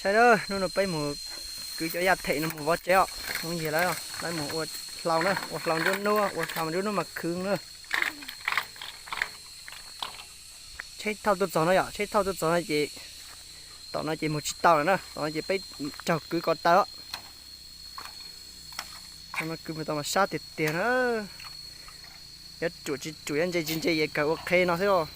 Saib na, hnub no peb mus kwv cov yaj them no mus vov tsev os. Hmoob Yias lawv, lawv mus ua hlau na, ua hlau nruab hnub, ua hlau nruab hnub mas khwv na. Tsheb thauj tuaj txog no yom, tsheb thauj tuaj txog no ces tom no ces mus tsis tau lawm na, tom no ces peb raug kwv ko taw os. Tom no kwv mus tau mas sab tiag tiag na. Yuav ruam tsis ruam, yuav ntse tsis ntse es kawg ua qhev no xwb os.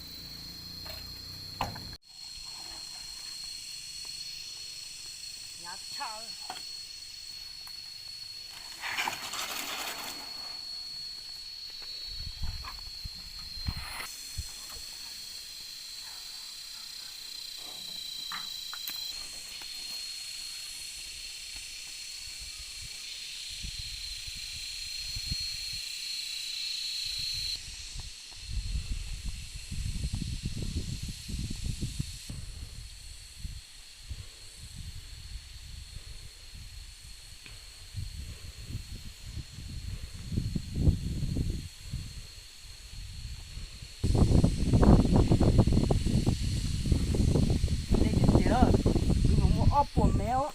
Kwv mus muaj ob puas mev os.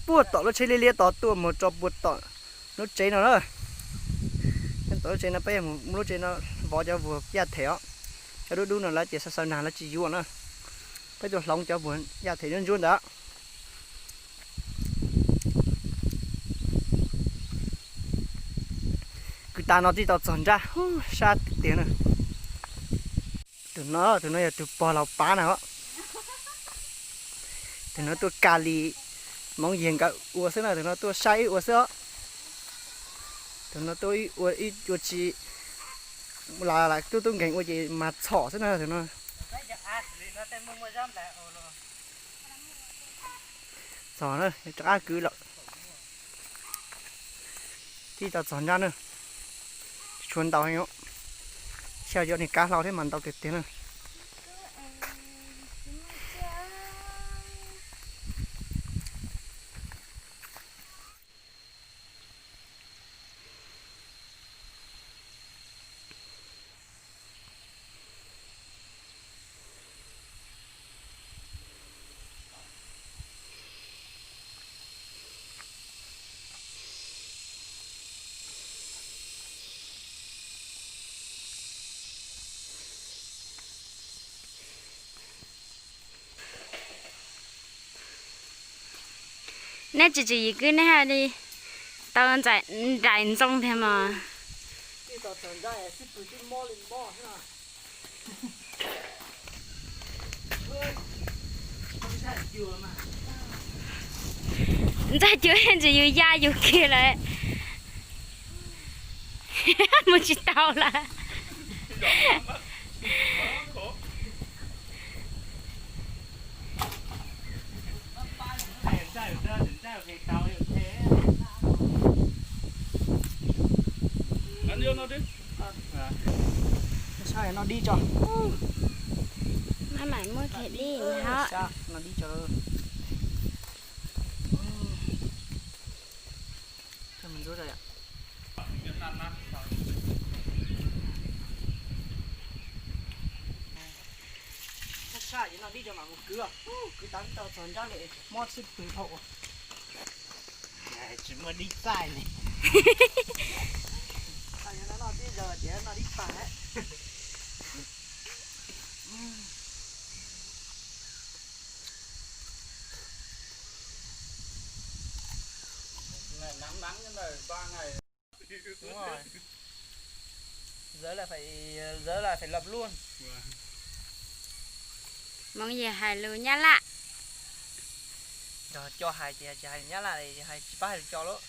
Puag tom lub tsheb liab liab tod tuaj mus rau puag tom lub tsev no na. Tom lub tsev no peb mus lub tsev no vov cov vuas yaj them os. Cov dub dub no lawv ces xav xav nag lawv tsis yuav na. Peb tuaj hloov cov vuas yaj them ntsuab ntsuab ntawd. Kwv tas no twb tau txog nrab, sab tiag tiag na. Tus no, tus no yog tus pog laus pav na. Tus no tuaj ka li Hmoob Yias nkawd ua xwb na, tus no tuaj saib wb ua xwb os. Tus no tuaj ua ib ua tsis, lam tub tub nkeeg ua ces mas txhom xwb na tus no. Txog na, rov qab kwv lawm. Tib tau txog nrab na. Tshuav ntau heev, xyaw cov niag kav hlau thiab mas ntau tiag tiag na. Neb tsis tswm yim kwv neb hais li tau nraim ntxoo tiag mas. Ntxaj cuv ntsis yus ya yus kiag lawm. Mus tsis tau lawm. Sab no dib tso. Maj mam muab kiag dib no dib tso. Sab no dib tso mam mus kwv. Kwv tas tau txog nrab lawm mob xwb pw dhau. Tsis muaj dib txaij li. Noj tib zaug tias noj dib tag. Zawv là phải, zawv là phải lập luôn. Hmoob Yias hais lus Nyab Laj. Yog coj hais ces tsis hais Nyab Laj, hais tsis paub hais lus coj lawm.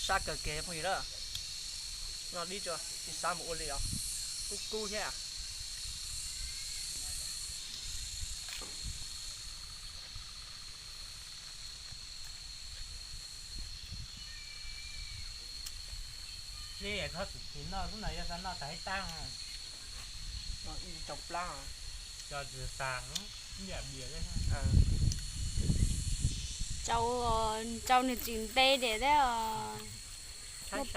Sab kawg kiag phooj ywg na. Noj dib tso, tsis xav mus ua li os. Kub kub thiab. Seb txhob txwm tsis noj, lub no yuav xav noj tag ib tab. Noj ib rau plab. Tsau, tsau nws tsis ntev diam thiab.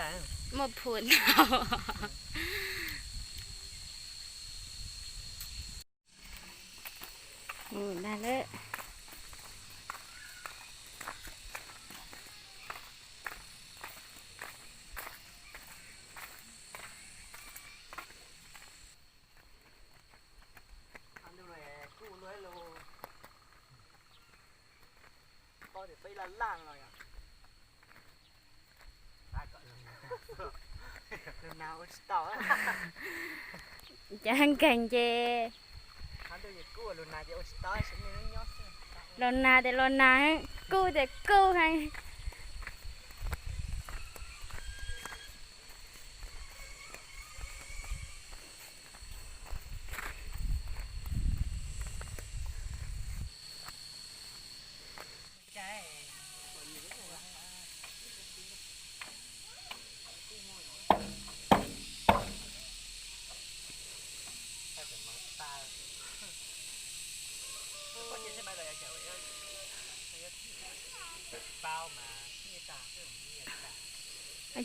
Muaj phum ntau. Mus dag lawm. Ces nkeeg ces los nag ces los nag, kuj ces kuj heev.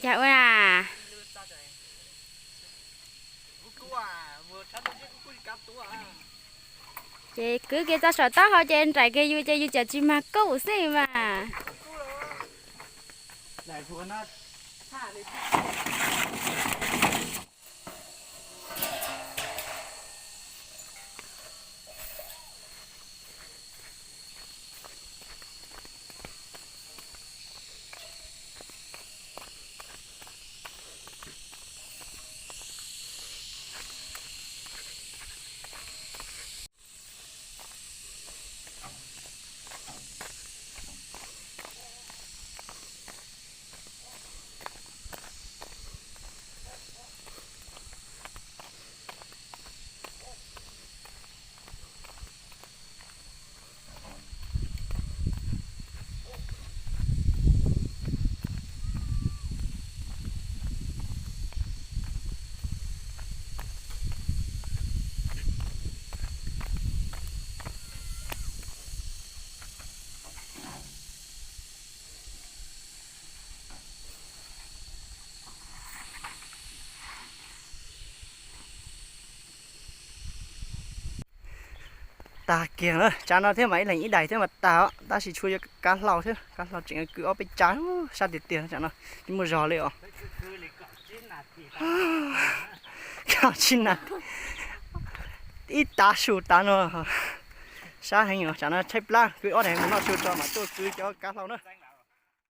Cas ua a? Ces kwv kiag txog saum taub hau ces nraim kiag yus ces yus cam tsis mag kuj xwb mas. Tag kiag na, tsam no thiab mas ib leeg ib daim thiab mas tag os, tab sis tshuav yuav kav hlau thiab, kav hlau tseem kwv ob peb tsav, sab tiag tiag tsam no tsis muaj zog li os. Kav tsib nas, ib tav su tav no, sab heev os, tsam no tshaib plab, kwv ob daim mus noj su tso mam tuaj kwv cov kav hlau na.